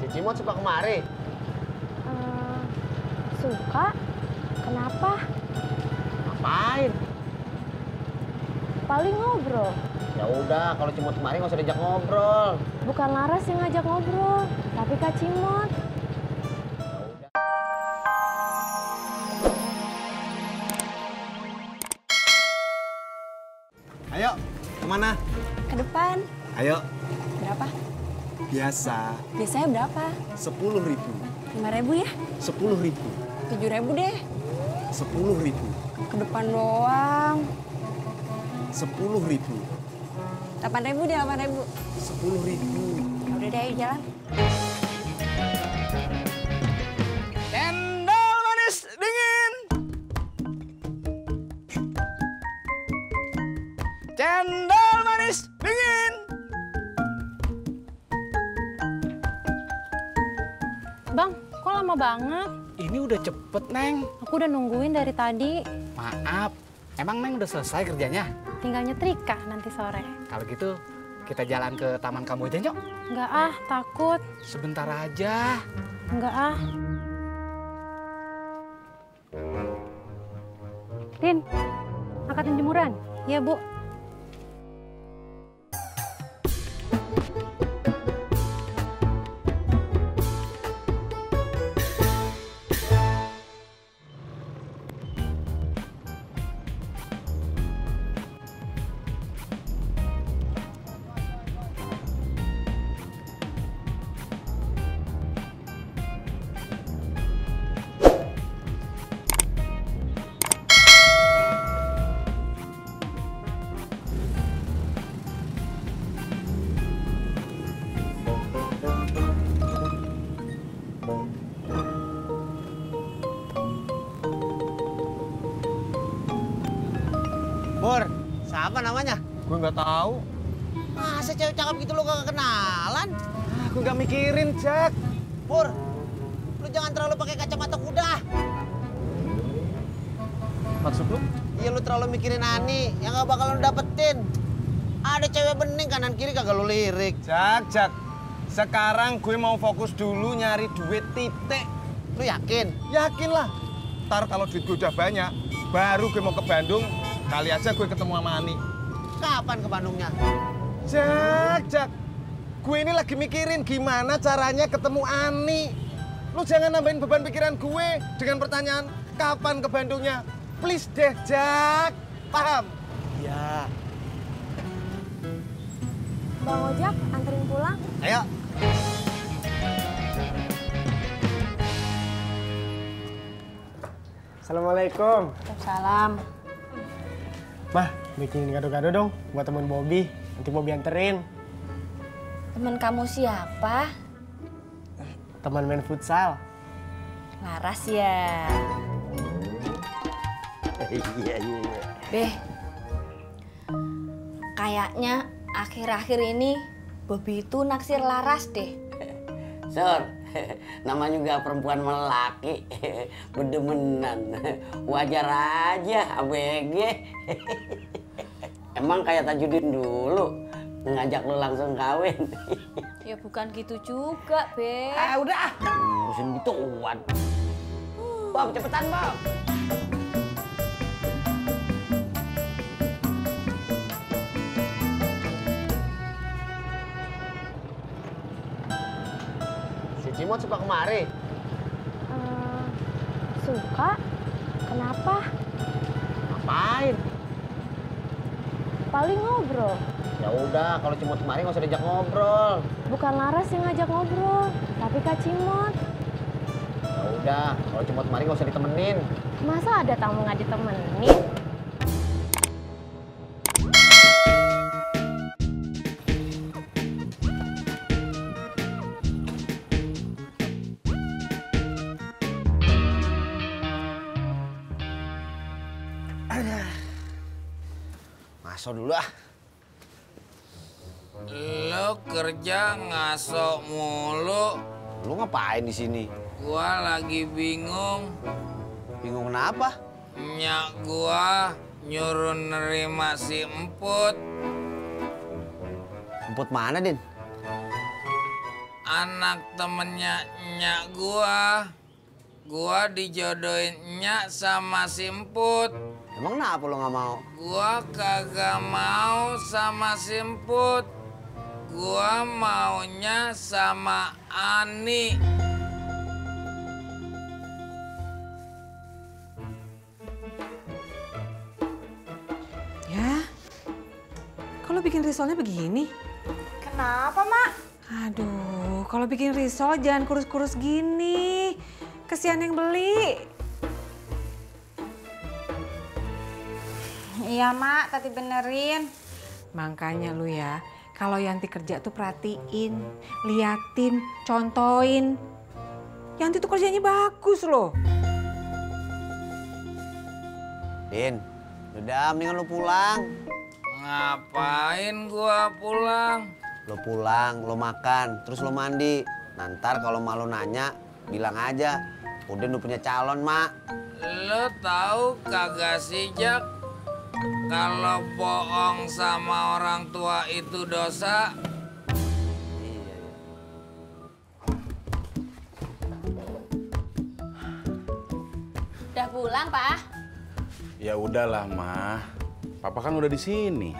Cimot suka kemari? Suka? Kenapa? Ngapain? Paling ngobrol. Ya udah, kalau Cimot kemari nggak usah diajak ngobrol. Bukan Laras yang ngajak ngobrol, tapi Kak Cimot. Ya udah. Ayo, kemana? Ke depan. Ayo. Berapa? Biasa. Biasanya berapa? 10.000. 5.000 ya? 10.000. 7.000 deh. 10.000. Ke depan doang. 10.000. 8.000 deh, 8.000. 10.000. Ya udah deh, ayo jalan. Cendol manis dingin. Cendol manis dingin. Bang, kok lama banget? Ini udah cepet, Neng. Aku udah nungguin dari tadi. Maaf, emang Neng udah selesai kerjanya? Tinggal nyetrika nanti sore. Kalau gitu, kita jalan ke Taman Kamboja, yuk. Enggak ah, takut. Sebentar aja. Enggak ah. Rin, angkatin jemuran. Iya, Bu. Pur, siapa namanya? Gue nggak tahu. Masa cewek cakep gitu lo gak kenalan? Aku nggak mikirin, Jack. Pur, lu jangan terlalu pakai kacamata kuda. Maksud lu? Iya, lu terlalu mikirin Ani yang gak bakal lu dapetin. Ada cewek bening kanan kiri kagak lu lirik. Jak. Sekarang gue mau fokus dulu nyari duit titik. Lu yakin? Yakin lah. Ntar kalau duit gue udah banyak, baru gue mau ke Bandung. Kali aja gue ketemu sama Ani. Kapan ke Bandungnya? Jak. Gue ini lagi mikirin gimana caranya ketemu Ani. Lu jangan nambahin beban pikiran gue dengan pertanyaan kapan ke Bandungnya. Please deh, Jak. Paham? Iya. Bang Ojak, anterin pulang. Ayo. Assalamualaikum. Salam. Mah, bikinin gado-gado dong buat temen Bobby. Nanti Bobby anterin. Temen kamu siapa? Teman main futsal. Laras ya. Iya. Beh, kayaknya akhir-akhir ini Bobby itu naksir Laras deh. Sur, namanya juga perempuan melaki, bedemenan, wajar aja ABG. Emang kayak Tajudin dulu, ngajak lu langsung kawin. Ya bukan gitu juga, Be. Udah, ngurusin gituan. Bob, cepetan, Bob. Si Cimot suka kemari? Suka? Kenapa? Ngapain? Paling ngobrol. Ya udah, kalau Cimot kemari nggak usah diajak ngobrol. Bukan Laras yang ngajak ngobrol, tapi Kak Cimot. Ya udah, kalau Cimot kemari nggak usah ditemenin. Masa ada tamu nggak ditemenin? Ngaso dulu ah. Lo kerja ngaso mulu. Lu ngapain di sini? Gua lagi bingung. Bingung kenapa? Nyak gua nyuruh nerima si Emput. Emput mana, Din? anak temennya nyak gua. Gua dijodohin nyak sama si Emput. Emang kenapa lo nggak mau? Gua kagak mau sama si Emput. Gua maunya sama Ani. Ya, kalau bikin risolnya begini? Kenapa, Mak? Aduh, kalau bikin risol jangan kurus-kurus gini. Kesian yang beli. Iya, Mak, Tati benerin. Makanya lu ya, kalau Yanti kerja tuh perhatiin, liatin, contohin. Yanti tuh kerjanya bagus loh. Din, udah mendingan lu pulang. Ngapain gua pulang? Lo pulang, lo makan, terus lo mandi. Nanti kalau malu nanya, bilang aja, Udin udah punya calon, Mak. Lo tahu kagak sih, Jak? Kalau bohong sama orang tua itu dosa. Udah pulang, Pak? Ya udahlah, Mah. Papa kan udah di sini.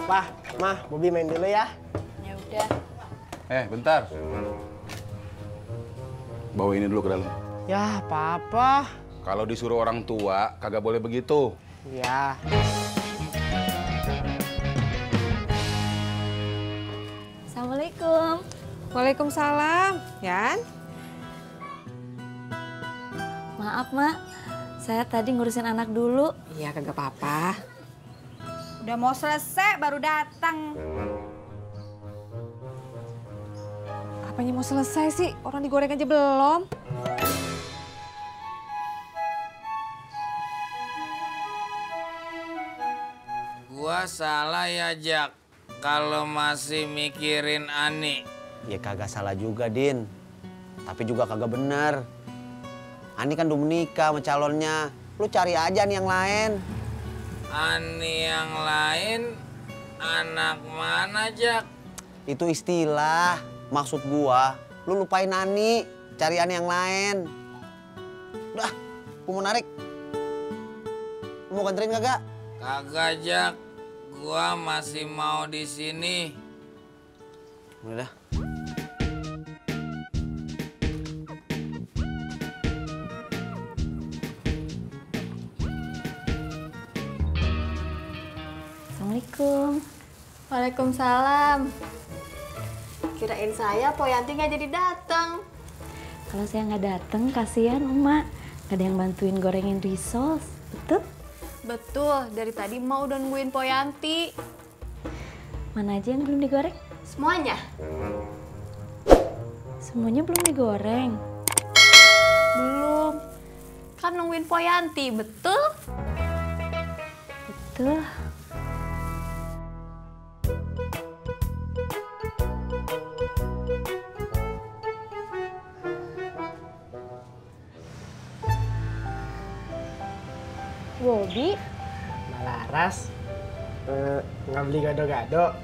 Pah, Mah, Bobby main dulu ya. Ya udah. Bentar. Bawa ini dulu ke dalam. Ya, Papa. Kalau disuruh orang tua, kagak boleh begitu. Ya. Assalamualaikum. Waalaikumsalam, Yan. Maaf, Mak. Saya tadi ngurusin anak dulu. Iya, kagak apa-apa. Udah mau selesai baru datang. Apanya mau selesai sih? Orang digoreng aja belum. Gua salah ya, Jak, kalau masih mikirin Ani. Ya kagak salah juga, Din. Tapi juga kagak bener. Ani kan udah menikah sama calonnya. Lu cari aja nih yang lain. Ani yang lain anak mana, Jak? Itu istilah. Maksud gua, lu lupain Ani. Cari Ani yang lain. Udah, gua mau narik. Lu mau kanterin kagak? Kagak, Jak. Gua masih mau di sini. Udah. Assalamualaikum. Waalaikumsalam. Kirain saya Poyanti nggak jadi datang. Kalau saya nggak datang, kasihan Emak. Nggak ada yang bantuin gorengin risol, betul? Betul, dari tadi Emak udah nungguin Poyanti. Mana aja yang belum digoreng? Semuanya? Semuanya belum digoreng? Belum. Kan nungguin Poyanti, betul? Betul. Bobby, Mbak Laras, nggak beli gado-gado?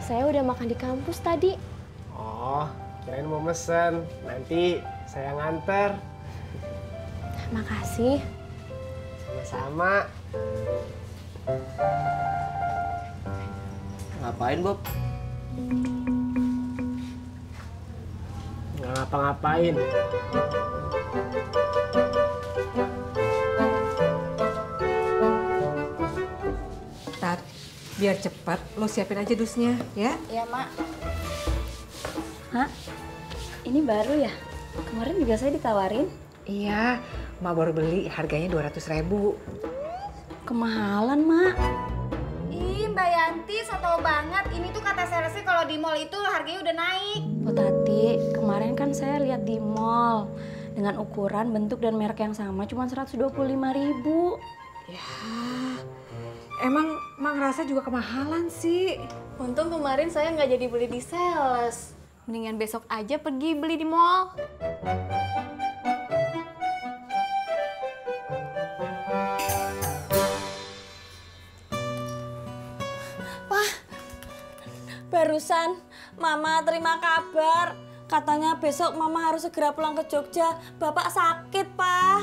saya udah makan di kampus tadi. Oh, kirain mau mesen. Nanti saya nganter. Makasih. Sama-sama. Ngapain, Bob? Nggak ngapa-ngapain. Tat, biar cepat lo siapin aja dusnya, ya? Iya, Mak. Mak, ini baru ya? Kemarin juga saya ditawarin. Iya, Mak baru beli, harganya 200.000. Kemahalan, Mak. Ih, Mbak Yanti, so tau banget. Ini tuh kata salesnya kalau di mall itu harganya udah naik. Oh, Tati, kemarin kan saya lihat di mall. Dengan ukuran, bentuk, dan merek yang sama cuma 125.000. Ya, emang Mak ngerasa juga kemahalan sih. Untung kemarin saya nggak jadi beli di sales. Mendingan besok aja pergi beli di mall. Pak, barusan Mama terima kabar. Katanya besok Mama harus segera pulang ke Jogja. Bapak sakit, Pak.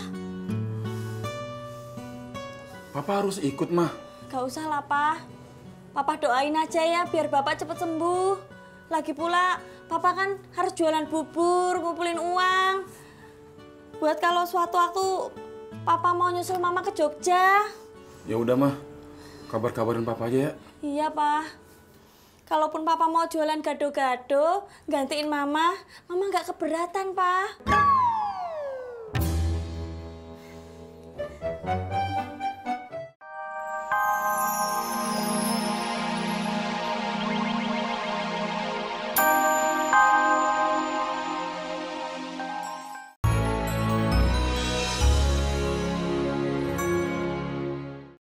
Papa harus ikut, Mah. Gak usah lah, Pak. Papa doain aja ya biar Bapak cepet sembuh. Lagi pula, Papa kan harus jualan bubur, ngumpulin uang. Buat kalau suatu waktu Papa mau nyusul Mama ke Jogja. Ya udah, Mah. Kabarin Papa aja ya. Iya, Pak. Kalaupun Papa mau jualan gado-gado, gantiin Mama, Mama nggak keberatan, Pak.